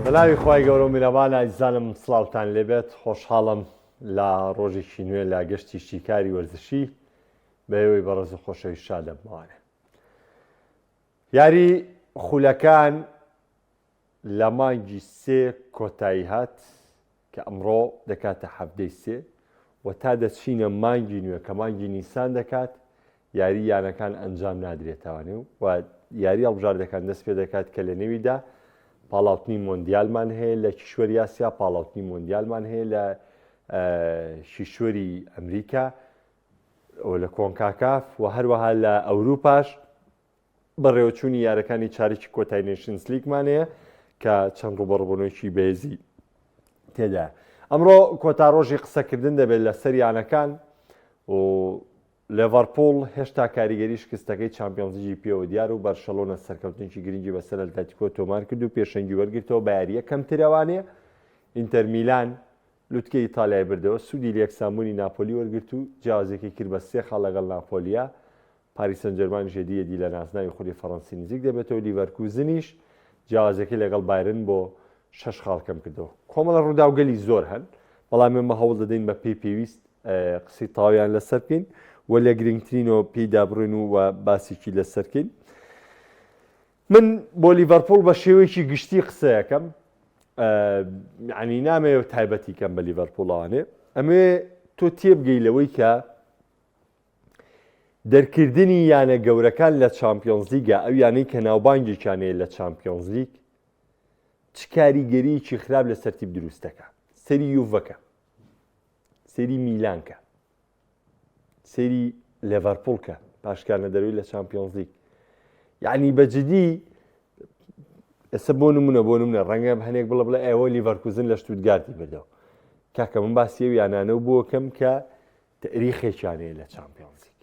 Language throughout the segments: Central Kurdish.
بەناوی خوای گەورە و میرەبان ئازیزانم سڵاوتان لێبێت خۆشحاڵم لە ڕۆژێکی نوێ لە گەشتی شیکاری وەرزشی بە ئێوەی بەڕێز و خۆشەویست شادەبمەوانێ یاری خولەکان لە مانگی سێ کۆتایی هات کە ئەمڕۆ دەکاتە حەڤدەی سێ و تا دەچینە مانگی نوێ کە مانگی نیسان دەکات یاری یانەکان ئەنجام نادرێتەوانێ و یاری هەڵبژاردەکان دەست پێ دەکات کە لە نێویدا پاڵاوتنی مۆندیالمان هەیە لە کیشوەری ئاسیا پاڵاوتنی مۆندیالمان هەیە لە کیشوەری ئەمریکا و لە کۆنکاکاف و هەروەها لە ئەوروپاش بەڕێوەچوونی یارەکانی چارەکی کۆتای نەیشنزلیگمان هەیە کە چەند ڕوبەڕبوونەوەکی بەهێزی تێدا ئەمڕۆ کۆتا ڕۆژی قسەکردن دەبێت لەسەر یانەکان و لێڤەرپوڵ هێشتا کاریگەری شکستەکەی چامپیۆنزلیگی پێوە دیار و بەرشەلۆنە سەرکەوتنێکی گرنگی بەسەر ئەتلەتیکۆ تۆمار کرد و پێشەنگی وەرگرتەوە بە یارییە کەمترەوانێ ئینتەر میلان لوتکەی ئیتالیای بردەوە سوودی لە یەکسانبوونی ناپۆلی وەرگرت و جیاوازیەکەی کرد بە سێ خاڵ لەگەڵ ناپۆلیا پاریس سانجێرمانیش هێدی هێدی لە نازناوی خولی فەڕەنسی نزیک دەبێتەوە، لیڤەرکوزنیش جیاوازیەکەی لەگەڵ بایرن بۆ شەش خاڵ کەمکردەوە. کۆمەڵە ڕووداوگەلی زۆر هەن، بەڵام ئێمە هەوڵ دەدەین بە پێی پێویست قسەی تەواویان لەسەر بکەین و لە گرنگترینەوە پێیدا بڕۆین و باسێکی لەسەر بکەین. من بۆ لیڤەرپوڵ بە شێوەیەکی گشتی قسەیەکەم ینی نامەوێت تایبەتی کەم بە لیڤەرپوڵانێ ئەمێ تۆ تێبگەی لەوەی کە دەرکردنی یانە گەورەکان لە چامپیۆنزلیگە، ئەو یانەی کە ناوبانگێکیان هەیە لە چامپیۆنزلیگ، چ کاریگەرییەکی خراپ لەسەر تیپ دروست دەکات. سەیری یوڤەکە، سەیری میلانکە، سەیری لێڤەرپوڵکە پاشکانە دەروی لە چامپیۆنزلیگ. یعنی بە جدی ئێستا بۆ نمونە بۆ نمونە ڕەنگە هەنێک بڵێ بڵێ ئێوە لیڤەرکوزن لە شتوتگارتی بردەوە کاکە من باسی ئەو یانانە و بۆکەم کە تەئریخێکیان هەیە لە چامپیۆنزلیگ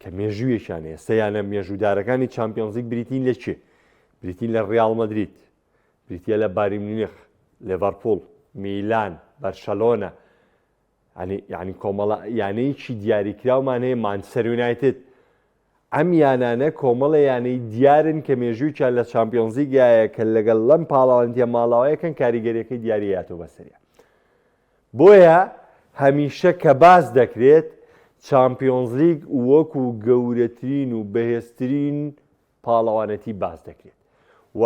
کە مێژوویەکیان هەیە سێ یانە مێژوودارەکانی چامپیۆنزلیگ بریتین لە کێ بریتین لە ڕیاڵ مەدرید بریتە لە بایرن میونخ لێڤەرپوڵ میلان بەرشەلۆنە یعنی کۆمەڵە یانەیەکی دیاریکراومان هەیە مانچستەر یونایتد ئەم یانانە کۆمەڵە یانەی دیارن کە مێژوویان لە چامپیۆنزلیگایە کە لەگەڵ لەم پاڵاوانتیە ماڵاوایەکەن کاریگەریەکەی دیاریاتەوە بەسەریان بۆیە هەمیشە کە باس دەکرێت چامپیۆنزلیگ وەکو گەورەترین و بەهێزترین پاڵەوانێتی باس دەکرێت و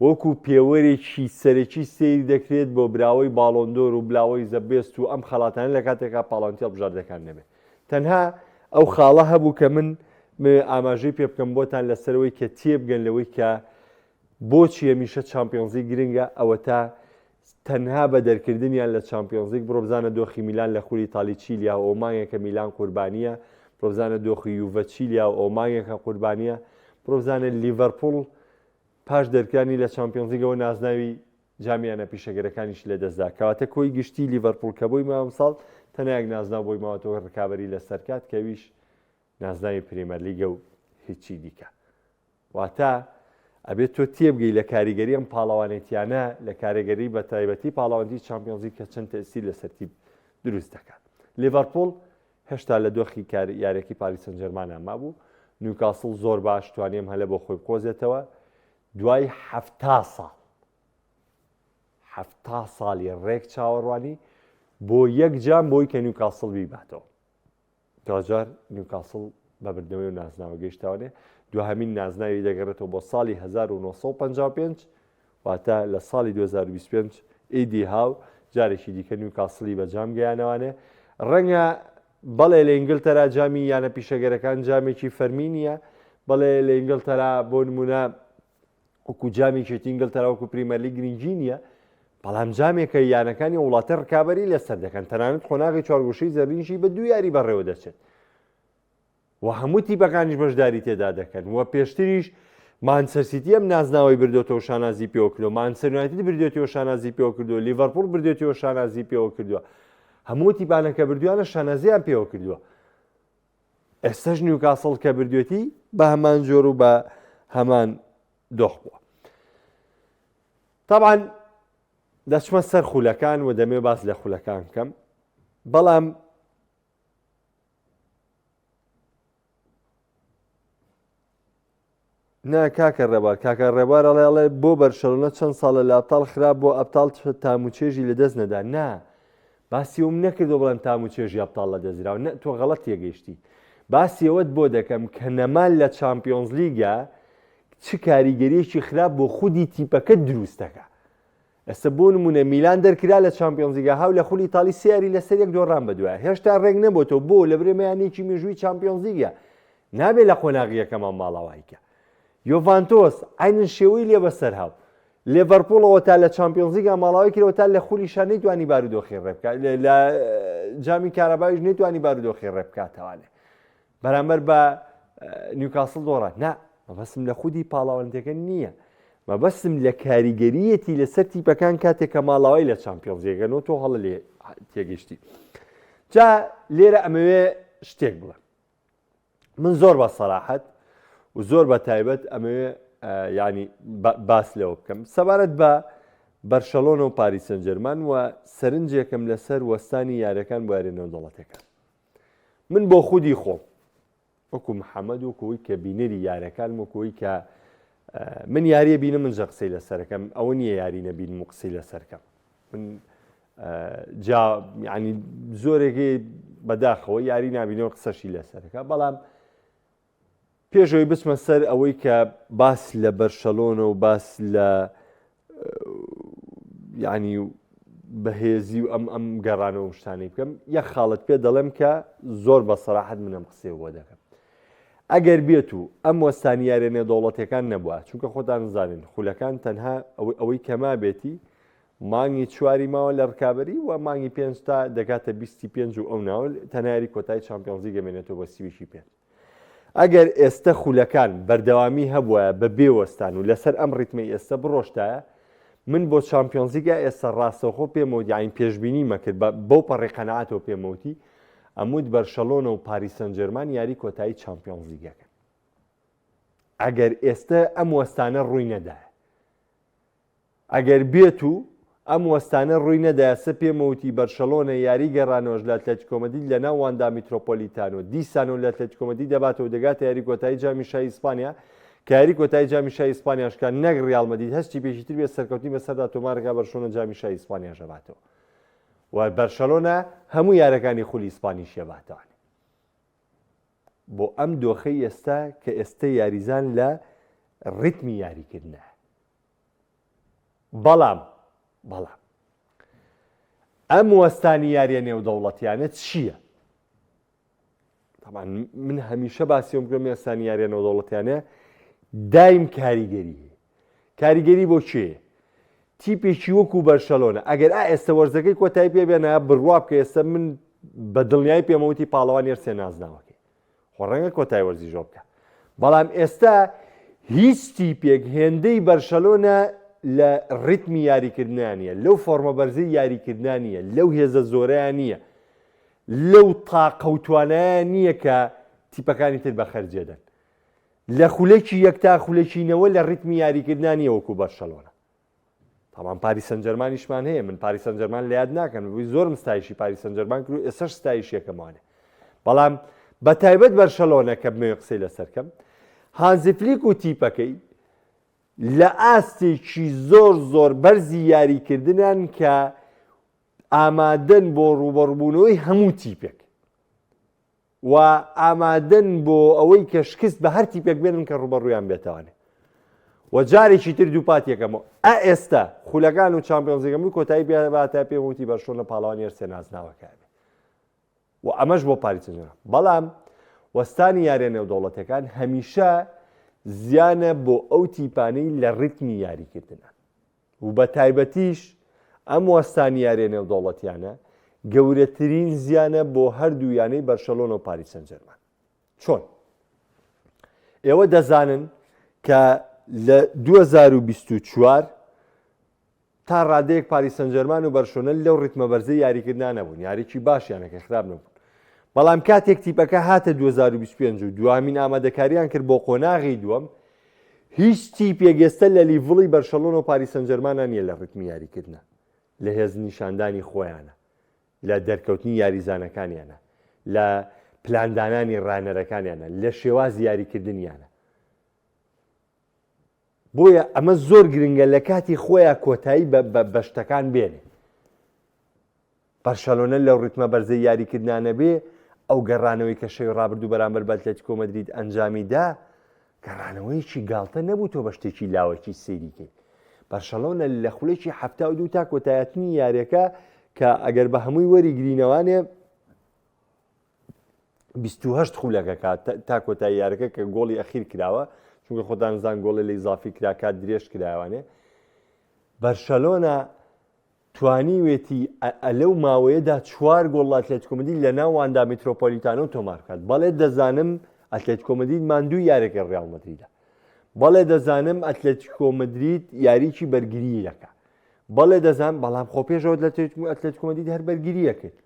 وەکو پێوەرێکی سەرەکی سەیر دەکرێت بۆ براوەی باڵۆندۆر و بلاوەی زە بێست و ئەم خەڵاتانە لە کاتێکا پاڵەوانێتی هەڵبژاردەکان نەبێت تەنها ئەو خاڵە هەبوو کە من ئاماژەی پێ بکەم بۆتان لەسەرەوەی کە تێبگەن لەوەی کە بۆچی هەمیشە چامپیۆنزلیگ گرنگە ئەوەتا تەنها بە دەرکردنیان لە چامپیۆنزلیگ بڕۆ بزانە دۆخی میلان لە خولی ئیتالی چی لیا و مانگێکە میلان قوربانیە بڕۆ بزانە دۆخی یوڤە چی لیا و مانگێکە قوربانیە بڕۆ بزانە لیڤەرپوڵ پاش دەرکرانی لە چامپیۆنزلیگەوە نازناوی جامی یانە پیشەگەرەکانیش لەدەستدا کەواتە کۆی گشتی لیڤەرپوڵ کە بۆی ماوە ئەمساڵ تەنها یەک نازناو بۆی ماوەتەوە ڕکابەری لەسەر کات کە ئەویش نازناوی پریمەرلیگە و هیچی دیکە واتە ئەبێت تۆ تێبگەی لە کاریگەری ئەم پاڵەوانێتیانە لە کارێگەری بە تایبەتی پاڵەوانێتی چامپیۆنزلیگ کە چەند تەئسیر لەسەر تیپ دروست دەکات. لیڤەرپوڵ هێشتا لە دۆخی کار یاریەکەی پاریس سانجێرمانا مابوو. نیوکاسڵ زۆر باش توانی ئەم هەلە بۆ خۆی بقۆزێتەوە. دوای 70 ساڵ 70 ساڵی ڕێک چاوەڕوانی بۆ یەک جام بۆی کە نیوکاسڵ بیباتەوە. دواجار نیوکاسڵ بە بردنەوەی و نازناوە گەیشتەوانێ دوهەمین نازناوی دەگەڕێتەوە بۆ ساڵی 1955 واتە لە ساڵی 2025 ئیدی هاو جارێکی دیکە نیوکاسڵی بە جام گەیانەوانێ ڕەنگە بەڵێ لە ئینگلتەرا جامی یانە پیشەگەرەکان جامێکی فەرمی نییە بەڵێ لە ئینگلتەرا بۆ نمونە وەکو جامی یەکێتی ئینگلتەرا وەکو پریمەرلیگ گرنگی نییە بەڵام جامێکە یانەکانی وڵاتە ڕکابەری لەسەر دەکەن تەنانەت قۆناغی چوارگۆشەی زەرینشی بە دوو یاری بەڕێوە دەچێت و هەموو تیپەکانیش بەشداری تێدا دەکەن و پێشتریش مانچستەر سیتی ئەم نازناوەی بردۆتەوە شانازی پێوە کردو مانچستەر یونایتد بردێتەوە شانازی پێوە کردووە لیڤەرپوڵ بردێتەوە شانازی پێوە کردووە هەموو تیپانە کە بردویانە شانازیان پێوە کردووە ئێستەش نیوکاسڵ کە بردوێتی بە هەمان جۆر و بە هەمان دۆخ بووە تاوان دەچمە سەر خولەکان و دەمێ باس لە خولەکان بکەم بەڵام نا کاکە ڕێبار کاکە ڕێبار ئەڵێ ئەڵێ بۆ بەرشەلۆنە چەند ساڵە لە ئەبتاڵ خراپ بۆ ئەبتاڵ تاموچێژی لەدەست نەدا نا باسی ئەوم نەکردو بڵێم تاموچێژی ئەبتاڵ لەدەستدراوە نە تۆ غەڵەت تێگەیشتی باسی ئەوەت بۆ دەکەم کە نەمان لە چامپیۆنزلیگا چ کاریگەریەکی خراپ بۆ خودی تیپەکە دروست دەکا ئێستا بۆ نمونە میلان دەرکرا لە چامپیۆنزلیگا هاو لە خولی ئیتاڵی سێ یاری لەسەر یەک دۆڕان بەدوایە هێشتا ڕێک نەبۆتەوە بۆ لە برێمەیانێکی مێژووی چامپیۆنزلیگە نابێ لە قۆناغی یەکەمان ماڵاوایی کە یۆڤانتۆس عینن شێوەی لێ بەسەر هاو لێڤەرپوڵەوە تا لە چامپیۆنزلیگا ماڵاوی کرەوە تا لە خولیشا نەیتوانی بارودۆخی ڕێ بکات لە جامی کاراباویش نەیتوانی بارودۆخی ڕێ بکاتەوانێ بەرامبەر بە نیوکاسڵ دۆڕا نا مەبەستم لە خودی پاڵاوانێتەکە نییە مەبەستم لە کاریگەریەتی لەسەر تیپەکان کاتێک کە ماڵاوای لە چامپیۆنزیەکەنەوە تۆ هەڵە لێ تێگەشتی جا لێرە ئەمەوێ شتێک بڵێم من زۆر بە سەراحەت و زۆر بە تایبەت ئەمەوێ ینی باس لەوە بکەم سەبارەت بە بەرشەلۆنە و پاریس سەنجەرمان و سەرنجێکم لەسەر وەستانی یاریەکان بۆ یاریە نێودەوڵەتەکان من بۆ خودی خۆم وەکو محەممەد وەکوی کە بینەری یارەکان وەکوی کە من یاریە بینم من جە قسەی لەسەرەکەم ئەوە نییە یاری نەبینم و قسەی لەسەرکەم من جا ینی زۆرێکی بەداخەوە یاری نبینەوە قسەشی لەسەرەکە بەڵام پێش ئەوەی بچمە سەر ئەوەی کە باس لە بەرشەلۆنە و باس لە ینی بەهێزی و ئەم ئەم گەڕانەوە و شتانەی بکەم یەک خاڵت پێ دەڵێم کە زۆر بە سەراحەت منم قسەی بۆ دەکەم ئەگەر بێت و ئەم وەستانی یاریە نێودەوڵەتیەکان نەبووە چونکە خۆتان زانین خولەکان تەنها ئەوەی ئەوەی کەما بێتی مانگی چواری ماوە لە ڕکابی و مانگی پێنج تا دەگاتە 25 و ئەو ناوە تەناری کۆتای چمپیۆنزی گەمێنێتەوە بە سیویی پێنج ئەگەر ئێستە خولەکان بەردەوامی هەبوایە بە بێ وەستان و لەسەر ئەم ڕیتمەی ئێستە بڕۆشتایە من بۆ چامپیۆنزلیگا ئێستا ڕاستەوخۆ پێمەوت یاین پێشبینی مەکرد بە بەو پەڕی قەنەعاتەوە پێمەوتی ئەموت بەرشەلۆنە و پاریس سەنجێرمان یاری کۆتایی چامپیۆنزلیگەکەن ئەگەر ئێستە ئەم وەستانە ڕووی نەدایە ئەگەر بێت و ئەم وەستانە رووی نەدایە سە پێمەوتی بەرشەلۆنە یاری گەڕانەوەش لە ئەتلەتیکۆ مەدرید لە ناو واندا میترۆپۆلیتانۆ دیسانەوە لە ئەتلەتیکۆ مەدرید دەباتەوە دەگاتە یاری کۆتایی جامی شای ئیسپانیا کە یاری کۆتایی جامی شای ئیسپانیاش کە نەک ریال مەدرید هەچ تیپێکی تر بێت سەرکەوتنی بەسەردا تۆمارکا بەرشۆنە جامی شای ئیسپانیاش ئەباتەوە و بەرشەلۆنە هەموو یارەکانی خولی ئیسپانیش ئەباتەوە بۆ ئەم دۆخەی ئێستا کە ئێستا یاریزان لە ڕیتمی یاریکردنە بەڵام بەڵام ئەم وەستانی یاریە نێودەوڵەتیانە چییە؟ طبعا من هەمیشە باسی ئەم بکەم وەستانی یاریە نێودەوڵەتیانە دایم کاریگەری کاریگەری بۆ کێ تیپێکی وەکو بەرشەلۆنە ئەگەر ئا ئێستا وەرزەکەی کۆتایی پێ بێنە بڕوا بکە ئێستا من بە دڵنیای پێمەوتی پاڵەوان یەرسێ نازناوەکەی خۆ ڕەنگە کۆتای وەرزی ژۆ بکە بەڵام ئێستا هیچ تیپێک هێندەی بەرشەلۆنە لە ڕیتمی یاریکردنان نیە لەو فۆرمە بەرزی یاریکردنان نیە لەو هێزە زۆرەیان نییە لەو تاقە و توانایە نییە کە تیپەکانی تر بە خەرجێ دەن لە خولەکی یەک تا خولەکی نەوە لە ڕیتمی یاریکردنان نیە وەکو بەرشەلۆنە تاوان پاریس سەنجەرمانیشمان هەیە من پاریس سەنجەرمان لە یاد ناکەم بووی زۆرم ستایشی پاریس سەنجەرمان کرد و ئێسش ستایش یەکەموانێ بەڵام بە تایبەت بەرشەلۆنە کە بمەوێ قسەی لەسەر کەم هانزی فلیک و تیپەکەی لە ئاستێکی زۆر زۆر بەرزی یاریکردنان کە ئامادەن بۆ ڕوبەڕبوونەوەی هەموو تیپێک و ئامادەن بۆ ئەوەی کە شکست بە هەر تیپێک بێنن کە ڕوبەڕوویان بێتەوانێ و جارێکی تر دووپات یەکەمەوە ئە ئێستا خولەکان و چامپیۆنزیگەم و کۆتایی پێ پێم وتی بەرشۆنە پاڵەوانی هەرسێ نازناوەکە بێ و ئەمەش بۆ پاریس سانجێرمان بەڵام وەستانی یاریە نێودەوڵەتەکان هەمیشە زیانە بۆ ئەو تیپانەی لە ڕیتمی یاریکردنە و بە تایبەتیش ئەم وەستانی یاریە نێودەوڵەتیانە گەورەترین زیانە بۆ هەردوو یانەی بەرشەلۆنە و پاریس سەنجەرمان. چۆن؟ ئێوە دەزانن کە لە 2024 تا ڕادەیەک پاریس سەنجەرمان و بەرشۆنە لەو ڕیتمە بەرزەی یاریکردنا نەبوون یاریی باشیانەکە خراپ نەبوون بەڵام کاتێک تیپەکە هاتە 2025 و دوامین ئامادەکاریان کرد بۆ قۆناغی دووەم هیچ تیپێک ئێستا لە لیڤڵی بەرشەلۆنە و پاریس سەنجەرمانا نییە لە ڕیتمی یاریکردنا، لە هێز نیشاندانی خۆیانە، لە دەرکەوتنی یاریزانەکانیانە، لە پلاندانانی ڕانەرەکانیانە، لە شێوازی یاریکردنیانە. بۆیە ئەمە زۆر گرنگە لە کاتی خۆیان کۆتایی بە شتەکان بێنێ. بەرشەلۆنە لەو ڕیتمە بەرزەی یاریکردنا نەبێ، ئەو گەڕانەوەی کە شەوی ڕابردوو بەرامبەر بە ئەتلەتیکۆ مەدرید ئەنجامی دا، گەڕانەوەیەکی گاڵتە نەبوو تۆ بە شتێکی لاوەکی سەیری کەی. بەرشەلۆنە لە خولەکی 72 تا کۆتایەتنی یاریەکە کە ئەگەر بە هەمووی وەریگرینەوانێ 28 خولەکەکە تا کۆتایی یارەکە کە گۆڵی ئەخیر کراوە چونکە خۆتان زان گۆڵێ لە ئیزافی کرا کات درێژ کرایوانێ بەرشەلۆنە توانیوێتی لەو ماوەیەدا چوار گۆڵ لە ئەتلەتیکۆ مەدرید لە ناو واندا میترۆپۆلیتانۆ تۆمار بکات. بەڵێ دەزانم ئەتلەتیکۆ مەدرید ماندووی یاریەکەی ڕیاڵ مەدریدە. بەڵێ دەزانم ئەتلەتیکۆ مەدرید یاریی بەرگریی دەکا. بەڵێ دەزانم بەڵام خۆ پێشەوە ئەتلەتیکۆ مەدرید هەر بەرگرییە کرد.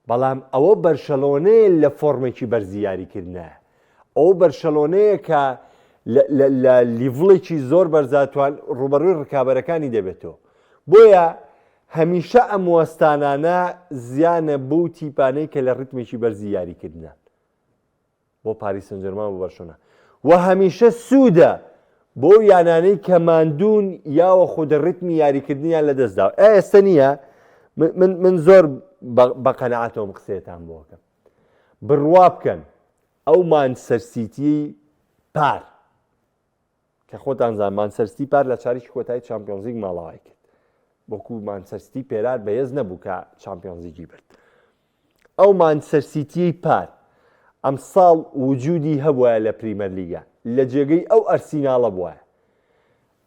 بەڵام ئەوە بەرشەلۆنەیە لە فۆرمێکی بەرزی یاریکردنە. ئەو بەرشەلۆنەیە کە لە level ێکی زۆر بەرزاتوان ڕوبەڕووی ڕکابەرەکانی دەبێتەوە. بۆیە هەمیشە ئەم وەستانانە زیانە بەو تیپانەی کە لە ڕیتمێکی بەرزی یاریکردنان. بۆ پاریس سنجەرمان بۆ بەرشۆنە و هەمیشە سوودە بۆ یانانەی کە ماندوون یاوە خود ڕیتمی یاریکردنیان لەدەستدا ئێستا نییە من من زۆر بە قەنەعاتەوەم قسەتان بۆکەم بڕوا بکەن ئەو مانچستەر سیتی پار کە خۆتان زان مانچستەر سیتی پار لە چاریکی کۆتایی چامپیۆنزلیگ ماڵاوای کرد وەکو مانچستەر سیتی پێرار بەهێز نەبوو کە چامپیۆنزلیگی برد ئەو مانچستەر سیتیی پار ئەمساڵ وجودی هەبوایە لە پریمەرلیگا لە جێگەی ئەو ئەرسیناڵە بوایە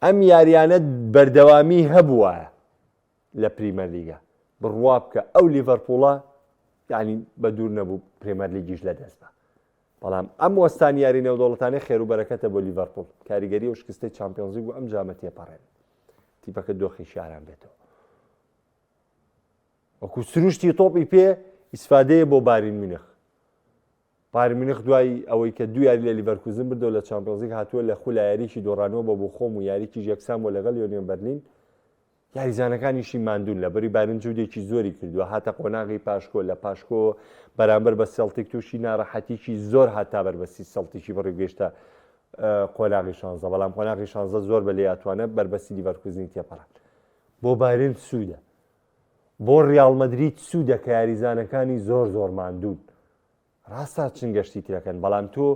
ئەم یاریانە بەردەوامی هەبوایە لە پریمەرلیگا بڕوا بکە ئەو لیڤەرپوڵە یعنی بە دوور نەبوو پرێمەرلیگیش لەدەست بە بەڵام ئەم وەستانی یاری نێودەوڵەتانەی خێر و بەرەکەتە بۆ لیڤەرپوڵ، کاریگەری ئەو شکستەی چامپیۆنزلیگ و ئەم جامە تێپەڕێنن، تیپەکە دۆخێکی ئارام بێتەوە. وەکو سروشتی تۆپی پێ ئیسفادەیە بۆ بایرن میونخ. بایرن میونخ دوای ئەوەی کە دوو یاری لە لیڤەرکوزن بردەوە لە چامپیۆنزلیگ هاتووە لە خولا یاریی دۆڕانەوە بە بۆخۆم و یاریی یەکسان بۆ لەگەڵ یۆنیۆن بەرلین یاریزانەکانیشی ماندوون، لەبری بایرن جودێکی زۆری کردووە، هاتە قۆناغی پاشکۆ، لە پاشکۆ بەرامبەر بە سێڵتیک تووشی ناڕەحەتیی زۆر هات تا بەربەستی سێڵتیکی بڕی و گەیشتە قۆناغی شانزە، بەڵام قۆناغی شانزە زۆر بە لێهاتووانە بەربەستی لیڤەرکوزنی تێپەڕاند. بۆ بایرن سوودە، بۆ ریاڵ مەدرید سوودە کە یاریزانەکانی زۆر زۆر ماندوون، ڕاستە چن گەشتی ترەکەن بەڵام تۆ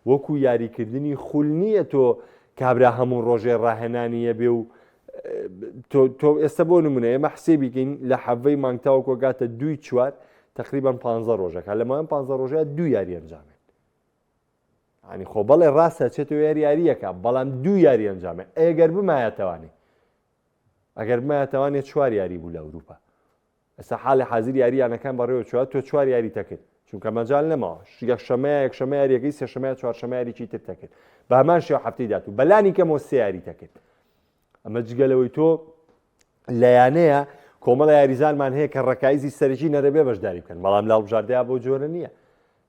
وەکو یاریکردنی خول نییە تۆ کابرا هەموو ڕۆژێ ڕاهێنانی یەبێ و تۆ ئێستا بۆ نمونە ئێمە حسێبیکەین لە حەڤەی مانگ تاوەکو گاتە دووی چوار تقریبا پ ڕۆژەکە لە ماوەی پ ڕۆژە دوو یاری ئەنجامێن ینی خۆ بەڵێ ڕاستە چێتەوە یاری یاریەکە بەڵام دوو یاری ئەنجامێ ئەگەر بمایەتەوانێ ئەگەر بمایەتەوانێ چوار یاری بوو لە ئەوروپا ئێستا حاڵی حازر یاری یانەکان بەڕێوە چوە تۆ چوار یاری تەکرد چونکە مەجال نەماوە یەکشەمەیە یەکشەمە یاریەکەی سێشەمەیە چوارشەمە یاریی تر تەکرد بە هەمان شێوە هەفتەی داتوو بەلانی کەمەوە سێ یاری تەکرد ئەمە جگە لەوەی تۆ لە یانەیە کۆمەڵە یاریزانمان هەیە کە ڕەکایزی سەرەکی نەرەبێ بەشداری بکەن بەڵام لە هەڵبژاردەیە بۆ جۆرە نییە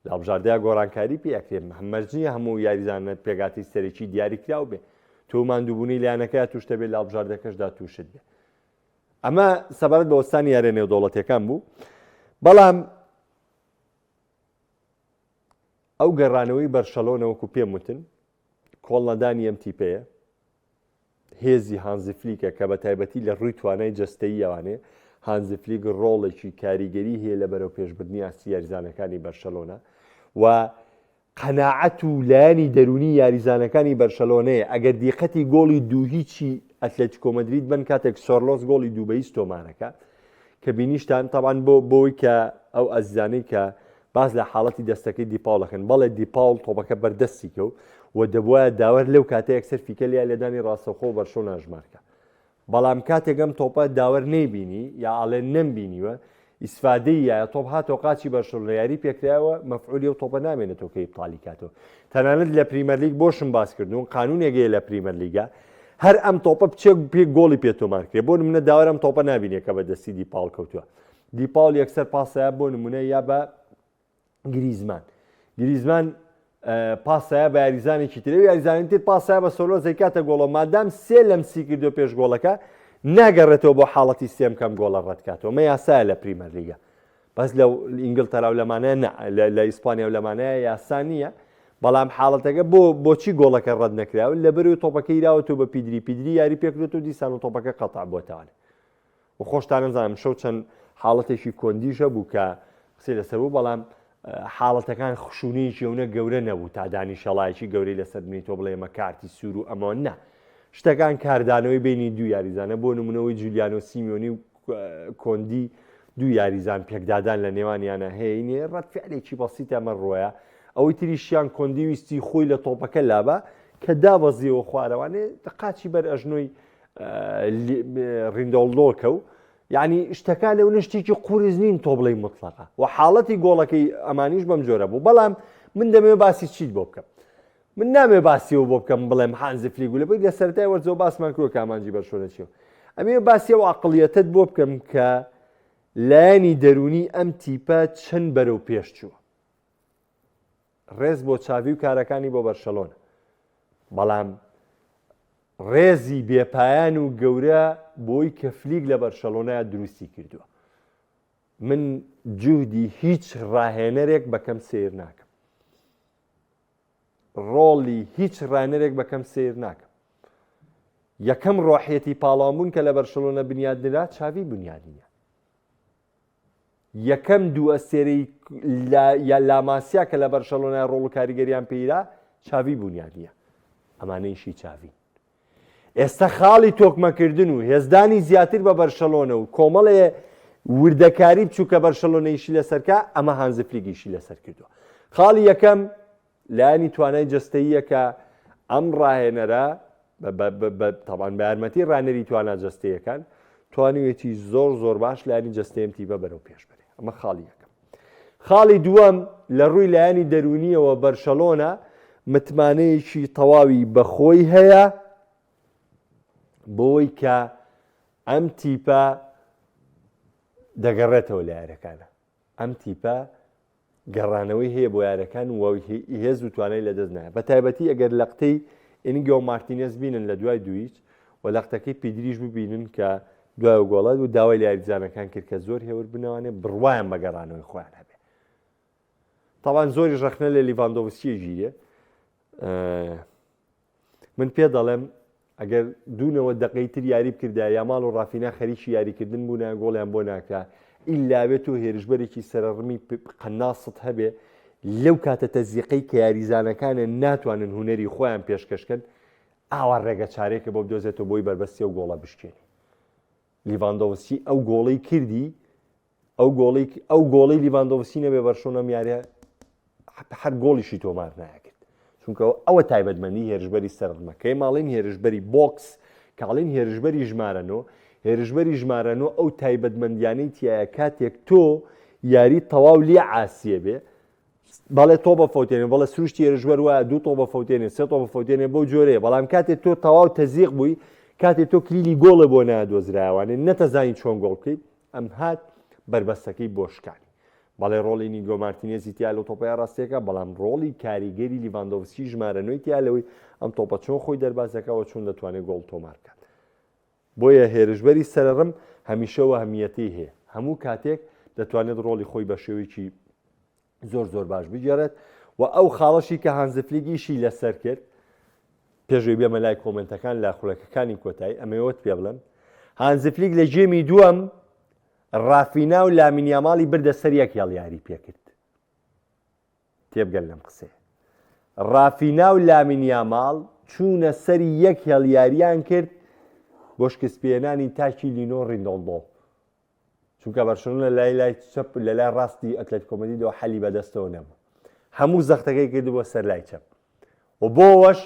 لە هەڵبژاردەیە گۆڕانکاری پێ ئەکرێ مەرج نییە هەموو یاریزانە پێگاتی سەرەکی دیاریکراو بێ تۆ ماندووبوونی لایەنەکە توشتە بێ لە هەڵبژاردەکەشدا تووشت بێ ئەمە سەبارەت بە وەستانی یاریە نێودەوڵەتیەکان بوو بەڵام ئەو گەڕانەوەی بەرشەلۆنە وەکو پێم وتن کۆڵنەدانی ئەم تیپەیە هێزی هانزی فلیکە کە بە تایبەتی لە ڕووی توانای جەستەیی ئەوانێ هانزی فلیک ڕۆڵێکی کاریگەری هەیە لە بەرەو پێشبردنی ئاستی یاریزانەکانی بەرشەلۆنە و قەناعەت و لایەنی دەروونی یاریزانەکانی بەرشەلۆنەیە، ئەگەر دیقەتی گۆڵی دوو هیچی ئەتلەتیکۆ مەدرید بەن کاتێک سۆرلۆس گۆڵی دوو بە هیچ تۆمارەکە کە بینیشتان تەبان بۆ بۆی کە ئەو ئازیزانەی کە باس لە حاڵەتی دەستەکەی دیپاوڵ دەکەن بەڵێ دیپاوڵ تۆپەکە بەردەستی کەوت و دەبواە داوەر لەو کاتە یەکسەر فیکە لیا لێدانی ڕاستەوخۆ بەرشۆنە ژمارکە بەڵام کاتێک ئەم تۆپە داوەر نەیبینی یا ئەڵێ نەمبینیوە ئیسفادەی یایە تۆپ هاتەوە قاچی بەرشەلۆنە یاری پێکرایەوە مەفعولی ئەو تۆپە نامێنێتەوە کە ئیبتالی کاتەوە تەنانەت لە پریمەرلیگ بۆشم باس کردوون قانونێک هەیە لە پریمەرلیگا هەر ئەم تۆپە بچێ پێ گۆڵی پێ تۆمار کرێ بۆ نمونە داوەر ئەم تۆپە نابینێ کە بە دەستی دیپاڵ کەوتووە دیپاڵ یەکسەر پاسەیە بۆ نمونە یا بە گریزمان گریزمان پاسایە بە یاریزانێکی تر یاریزانانی تر پاسایە بە سۆلۆ زەیکاتە گۆڵە مادام سێ لەمسی کردو پێش گۆڵەکە ناگەڕێتەوە بۆ حاڵەتی سێم کەم گۆڵە ڕەتکاتەوە مە یاسایە لە پریمەرلیگە بەس لە ئینگلتەرا و لەمانە لە ئیسپانیا و لەمانەیە یاسا نییە. بەڵام حاڵەتەکە بۆ بۆچی گۆڵەکە ڕەت نەکراوە لەبەرەوەی تۆپەکە یراوەتەوە بە پیدری پیدری یاری پێکرێت و دیسان و تۆپەکە قەتع بۆتەوانێ و خۆشتان نەزانم شەو چەند حاڵەتێکی کۆندیش هەبوو کە قسەی لەسەر بوو بەڵام حاڵەتەکان خشونەیەکی ئەونە گەورە نەبوو تا دانیشەڵایەکی گەورەی لەسەر بنی تۆ بڵێ ئەمە کارتی سوور و ئەمە نا شتەکان کاردانەوەی بینی دوو یاریزانە بۆ نمونەوەی جولیانۆ سیمیۆنی و کۆندی دوو یاریزان پێکدادان لە نێوانیانە هەیە نیە ڕەت فعلێکی بەسیتە ئەمە ڕۆیە ئەوەی تریشیان کۆندی ویستی خۆی لە تۆپەکە لابا کە دابەزیەوە خوارەوانێ قاچی بەر ئەژنۆی ڕیندۆڵدۆکە و یعنی شتەکان لەو شتێکی قورس نین تۆ بڵێ مطلقە و حاڵەتی گۆڵەکەی ئەمانیش بەم جۆرە بوو بەڵام من دەمەوێت باسی چیت بۆ بکەم من نامێ باسیەوە بۆ بکەم بڵێم هانزی فلیک و لەبەر لە سەرەتای وەرزەوە باسمان کردووە کە ئامانجی بەرشۆنە چییە ئەمێ باسی ئەو عەقڵیەتەت بۆ بکەم کە لایەنی دەروونی ئەم تیپە چەند بەرەو پێش چووە ڕێز بۆ چاڤی و کارەکانی بۆ بەرشەلۆنە بەڵام ڕێزی بێپایان و گەورە بۆی کە فلیک لە بەرشەلۆنە دروستی کردووە من جوهدی هیچ ڕاهێنەرێک بەکەم سیر ناکەم ڕۆڵی هیچ ڕانەرێک بەکەم سیر ناکەم یەکەم ڕۆحیەتی پاڵاوان کە لە بەرشلۆنە بنیاد نرا چاوی بنیادینە یەکەم دوو ئەستێرەی یا لاماسیا کە لە بەرشەلۆنای ڕۆڵ و کاریگەریان پێیرا چاوی بوونیان نییە ئەمانەیشی چاوین ئێستا خاڵی تۆکمەکردن و هێزدانی زیاتر بە بەرشەلۆنە و کۆمەڵێ وردەکاری بچووکە بەرشەلۆنەیشی لەسەرکە ئەمە هانزی فلیکیشی لەسەر کردووە خاڵی یەکەم لایەنی توانای جەستەییە کە ئەم ڕاهێنەرە تەبان بە یارمەتی ڕانەری توانا جەستەیەکان توانیوێتی زۆر زۆر باش لایەنی جەستەیەم تیپە بەرەو پێش بەرێ ئەمە خاڵی یەکەم خاڵی دووەم لە ڕووی لایەنی دەرونیەوە بەرشەلۆنە متمانەیەکی تەواوی بەخۆی هەیە بۆی کە ئەم تیپە دەگەڕێتەوە لە یارەکانە ئەم تیپە گەڕانەوەی هەیە بۆ یارەکان و هێز و توانای لەدەست نایە بە تایبەتی ئەگەر لەقتەی ئینگۆ مارتینێز بینن لە دوای دویچ و لەقتەکەی پیدریش ببینن کە دوای گۆڵات و داوای لە یاریزانەکان کرد کە زۆر هێور بنەوانێ بڕوایان بە گەڕانەوەی خۆیان هەبێ تاوان زۆری ڕەخنە لە لیڤاندۆڤسکی گیرێ من پێ دەڵێم ئەگەر دوو 90 دقەی تر یاری بکردایە یاماڵ و ڕافینا خەریکی یاریکردن بوونایە گۆڵیان بۆ ناکرا ئیلا بێت تۆ هێرشبەرێکی سەرەڕمی قەناست هەبێ لەو کاتە تەزیقەی کە یاریزانەکانە ناتوانن هونەری خۆیان پێشکەشکەن ئاوا ڕێگە چارێکە بۆ بدۆزێتەوە بۆی بەربەستی ئەو گۆڵە بشکێنی لیڤاندۆڤسکی ئەو گۆڵەی کردی ئەو گۆڵی ئەو گۆڵی لیڤاندۆڤسکی نەبێ بەرشۆنە ئەم یاریە هەر گۆڵیشی تۆمار ناکرد چونکە ئەوە تایبەتمەندی هێرشبەری سەرڕمەکەی ماڵین هێرشبەری بۆکس کاڵین هێرشبەری ژمارەنۆ هێرشبەری ژمارەنۆ ئەو تایبەتمەندیانەی تایە کاتێک تۆ یاری تەواو لێ عاسیە بێ بەڵێ تۆ بەفەوتێنێ بەڵێ سروشتی هێرشبەر وایە دوو تۆ بەفەوتێنێ سێ تۆ بەفەوتێنێ بەو جۆرەیە بەڵام کاتێ تۆ تەواو تەزیق بووی کاتێ تۆ کلیلی گۆڵێ بۆ نادۆزرایەوانێ نەتەزانی چۆن گۆڵ بکەیت ئەم هات بەربەستەکەی بۆ شکانی. بەڵێ ڕۆڵی ئینیگۆ مارتینێزی تیا لەو تۆپەیە ڕاستیەکە، بەڵام ڕۆڵی کاریگەری لیڤاندۆڤسکی ژمارە نۆی تیا لەوەی ئەم تۆپە چۆن خۆی دەرباز دەکا و چۆن دەتوانێت گۆڵ تۆمار بکات. بۆیە هێرشبەری سەرەڕم هەمیشە وەهمیەتی هەیە، هەموو کاتێک دەتوانێت ڕۆڵی خۆی بە شێوەیەکی زۆر زۆر باش بگێڕێت و ئەو خاڵەشی کە هانزی فلیک ئیشی لەسەر کرد پێشوی بێمە لای کۆمنتەکان لە خولەکەکانی کۆتایی ئەمەوەت پێ بڵێم هانزی فلیک لە game ی دووەم ڕافینا و لامین یاماڵی بردە سەر یەک هێڵ یاری پێکرد تێبگەن لەم قسەیە ڕافینا و لامین یاماڵ چوونە سەری یەک هێڵ یاریان کرد بۆ شکستپێنانی تاکی لینۆ ڕیندۆڵدۆ چونکە بەرشلۆنە لای لای چەپ لە لای ڕاستی ئەتلەتیکۆ مەدریدەوە حەلی بەدەستەوە نەبوو هەموو زەختەکەی کردبووە سەر لای چەپ و بۆوەش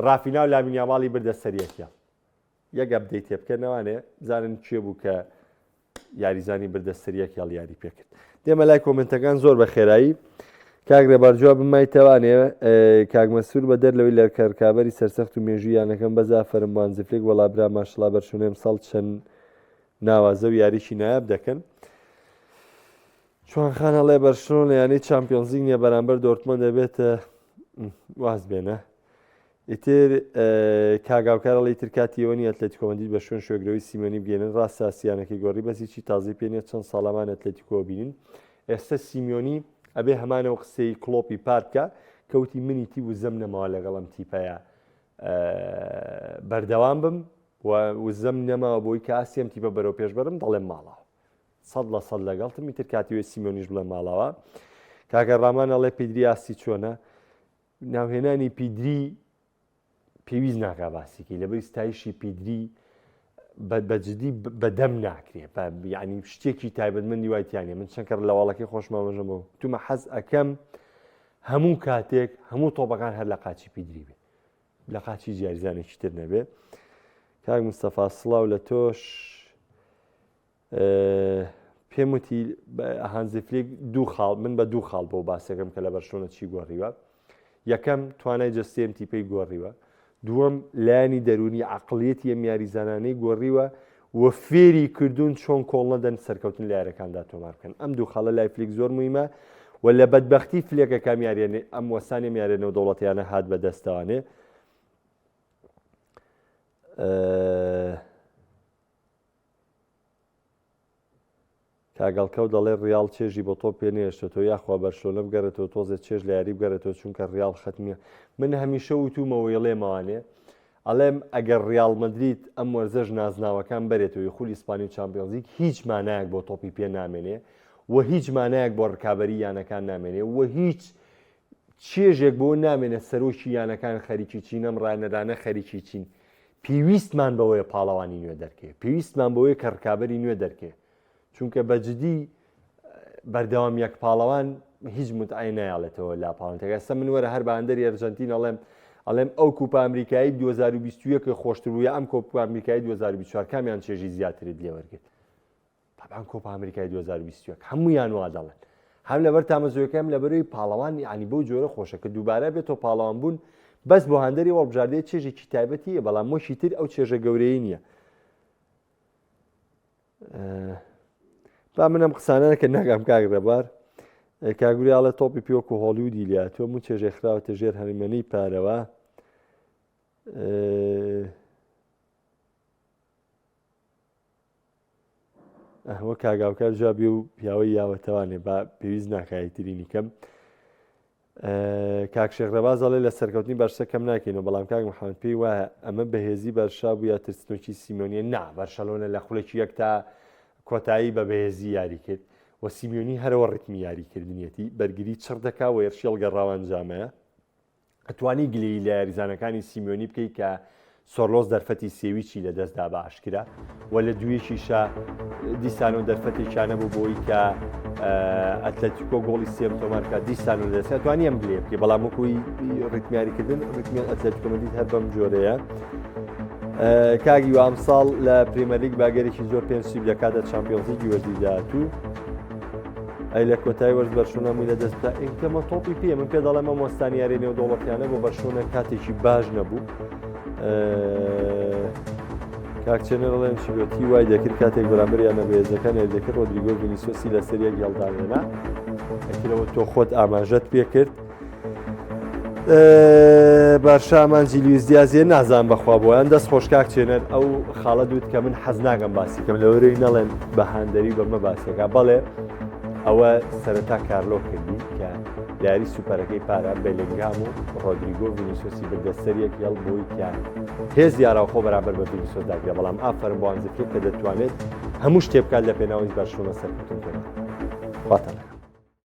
ڕافینا و لامین یاماڵی بردە سەر یەکیان یەک update تێ بکەنەوانێ بزانن کێ بوو کە یاریزانی بردە سەر یەک هێڵ یاری پێکرد دێمە لای کۆمنتەکان زۆر بە خێرایی کاک ڕێبار جواب بمایتەوانێ کاک مەسوور بە دەر لەوەی لە کەرکابەری سەرسەخت و مێژوو یانەکەم بەزا فەرم وانزفلێک وەڵا برا ماشڵا بەرشونێم ساڵ چەند ناوازە و یاریی نایاب دەکەن. چوان خان ئەڵێ بەرشلۆنە یانەی چامپیۆنزلیگ نیە بەرامبەر دۆرتمۆند دەبێتە واز بێنە ئیتر کاگاوکار ئەڵێ ئیتر کاتی ئەوە نیە ئەتلەتیکۆ مەدرید بە شوێن شوێگرەوەی سیمیۆنی بگەێنن ڕاستە سیانەکەی گۆڕی بەس هیچی تازەی پێ نیە چەند ساڵەمان ئەتلەتیکۆ بینین ئێستا سیمیۆنی ئەبێ هەمانەوە قسەی کڵۆپی پار بکە. کەوتی منی تی وزەم نەماوە لەگەڵ ئەم تیپەیە بەردەوام بم و وزەم نەماوە بۆی کە ئاستی ئەم تیپە بەرەو پێش بەرم دەڵێم ماڵەوە 100% لەگەڵتم ئیتر کاتی وێ سیمۆنیش بڵێ ماڵەوە کاکە ڕامان ئەڵێ پیدری ئاستی چۆنە ناوهێنانی پیدری پێویست ناکا باسیکی لەبەری ستایشی پیدری بەجدی بەدەم ناکرێ یعنی شتێکی تایبەتمەندی وای تیانە من چەند کەڕ لە واڵەکەی خۆشمامەژەم بۆ تومە حەز ئەەکەم هەموو کاتێک هەموو تۆپەکان هەر لە قاچی پیدری بێ لە قاچی یاریزانێکی تر نەبێ کاک مستەفا سڵاو لە تۆش پێم وتی هانزی فلیک دوو خاڵ من بە دوو خاڵ بۆ باسەکەم کە لە بەرشۆنە چی گۆڕیوە یەکەم توانای جەستەی تیپەی گۆڕیوە دووەم لایەنی دەرونی عقلیەتی ئەم یاریزانانەی گۆڕیوە و فێری کردوون چۆن کۆڵ نەدەن سەرکەوتن لە یاریەکاندا تۆمار بکەن ئەم دوو خاڵە لای فلیک زۆر مویمە و لە بەدبەختی فلێکەکەم یاریێنێ ئەم وەسانی یاریە نێودەوڵەتیانە هات بە دەستەوانێ کاک هەڵکەوت دەڵێ ڕیاڵ چێژی بۆ تۆپ پێ نەهێشتۆتەوە یاخوا بەرشلۆنە بگەڕێتەوە تۆزێ چێژ لە یاری بگەڕێتەوە چونکە ڕیاڵ خەتمیە من هەمیشە وتومە وەیڵێمەوانێ ئەڵێم ئەگەر ڕیاڵ مەدرید ئەم وەرزەش نازناوەکان بەرێتەوەی خولی ئیسپانی و چامپیۆنزلیگ هیچ مانایەک بۆ تۆپی پێ نامێنێ و هیچ مانایەک بۆ ڕکابەری یانەکان نامێنێ و هیچ چێژێک بۆ نامێنێ سەرۆکی یانەکان خەریکی چین ئەم ڕانەرانە خەریکی چین پێویستمان بەوەیە پاڵەوانی نوێ دەرکێ پێویستمان بەوەیە کە ڕکابەری نوێ دەرکێ چونکە بە جدی بەردەوام یەک پاڵەوان هیچ متعی نایاڵێتەوە لا پاڵنتەکە ئێستا من وەرە هەر بە هاندەری ئەرجەنتین ئەڵێم ئەڵێم ئەو کوپا ئەمریکایی 2021 خۆشتر بوو یا ئەم کۆپا ئەمریکایی 2024 کامیان چێژی زیاترت لێوەرگرت تەبعەن کۆپا ئەمریکای 2021 هەموویان وا دەڵێن هەم لەبەر تامەزرۆیەکە هەم لەبەرەوەی پاڵەوان یعنی بەو جۆرە خۆشە کە دووبارە بێتەوە پاڵەوان بوون بەس بۆ هاندەری هەڵبژاردەیە چێژێکی تایبەتیە بەڵام مۆشی تر ئەو چێژە گەورەی نییە با منم قسانە کە ناگەم کاک ڕێبار کاگوریاڵە تۆپی پێوەکو هۆڵیودی لاتوە من چێژێ خراوەتە ژێر هەرمەنەی پارەوە ئەوە کاگاوکار جوابی و پیاوەی یاوەتەوانێ با پێویست ناکایی ترینی کەم کاک شێخ ڕێباز ئەڵێ لە سەرکەوتنی بەرشە کەم ناکەینەوە بەڵام کاک محەممەد پێی وایە ئەمە بەهێزی بەرشا بوو یا ترسنۆکی سیمیۆنیە نا بەرشەلۆنە لە خولێکی یەک تا کۆتایی بە بەهێزی یاری کرد و سیمیۆنی هەرەوە ڕیتمی یاریکردنیەتی بەرگری چڕ دەکا و هێرشی هەڵگەڕاوە ئەنجامەیە ئەتوانی گلەیی لە یاریزانەکانی سیمیۆنی بکەی کە سۆرلۆس دەرفەتی سێویچی لەدەستدا بە ئاشکرا و لە دوویەکیشا دیسانەوە دەرفەتێکیانە بوو بۆی کە ئەتلەتیکۆ گۆڵی سێم تۆمارکە دیسان و لەدەست توانی ئەم گلەیە بکەی بەڵام وەکوی ڕیتمیاریکردن ڕیتمی ئەتلەتیکۆ مەدرید هەر بەم جۆرەیە کاک هیوا ئەمساڵ لە پریمەرلیگ باگەرێکی زۆر پێنج تیپ دەکاتە چامپیۆنزلیگی وەرزی داهاتوو ئەی لە کۆتای وەرز بەرشۆنە مووی لە دەست بدا ئینکەمە تۆپی پێ من پێ دەڵێم ئەم وەستانی یاری نێودەوڵەتیانە بۆ بەرشۆنە کاتێکی باش نەبوو کاک چێنەر ئەڵێن چیلۆتی وای دەکرد کاتێک بەرامبەر یانە بەهێزەکان یاری دەکرد ڕۆدریگۆ ڤینیسیۆسی لەسەر یەک هێڵداوێنە ئەترەوە تۆ خۆت ئاماژەت پێکرد بارشا ئامانجی لویس دیازیە نازان بەخوا بۆیان دەست خۆش کاک چێنەر ئەو خاڵە دوت کە من حەز ناگەم باسی کەم لەوەرەی نەڵێن بە هاندەری بەمە باسەکە بەڵێ ئەوە سەرەتا کارلۆ کردی کە یاری سوپەرەکەی پارە بێلنگام و ڕۆدریگۆ ڤینیسۆسی بردە سەریەک هێڵ بۆی کە هێز یاراوخۆ بەرامبەر بە ڤینیسۆس داگرێ بەڵام ئافەرم بۆ هانزی فلیک کە دەتوانێت هەموو شتێ بکات لە پێناوی بەرشلۆنە سەرکەوتن تۆمار خواتان.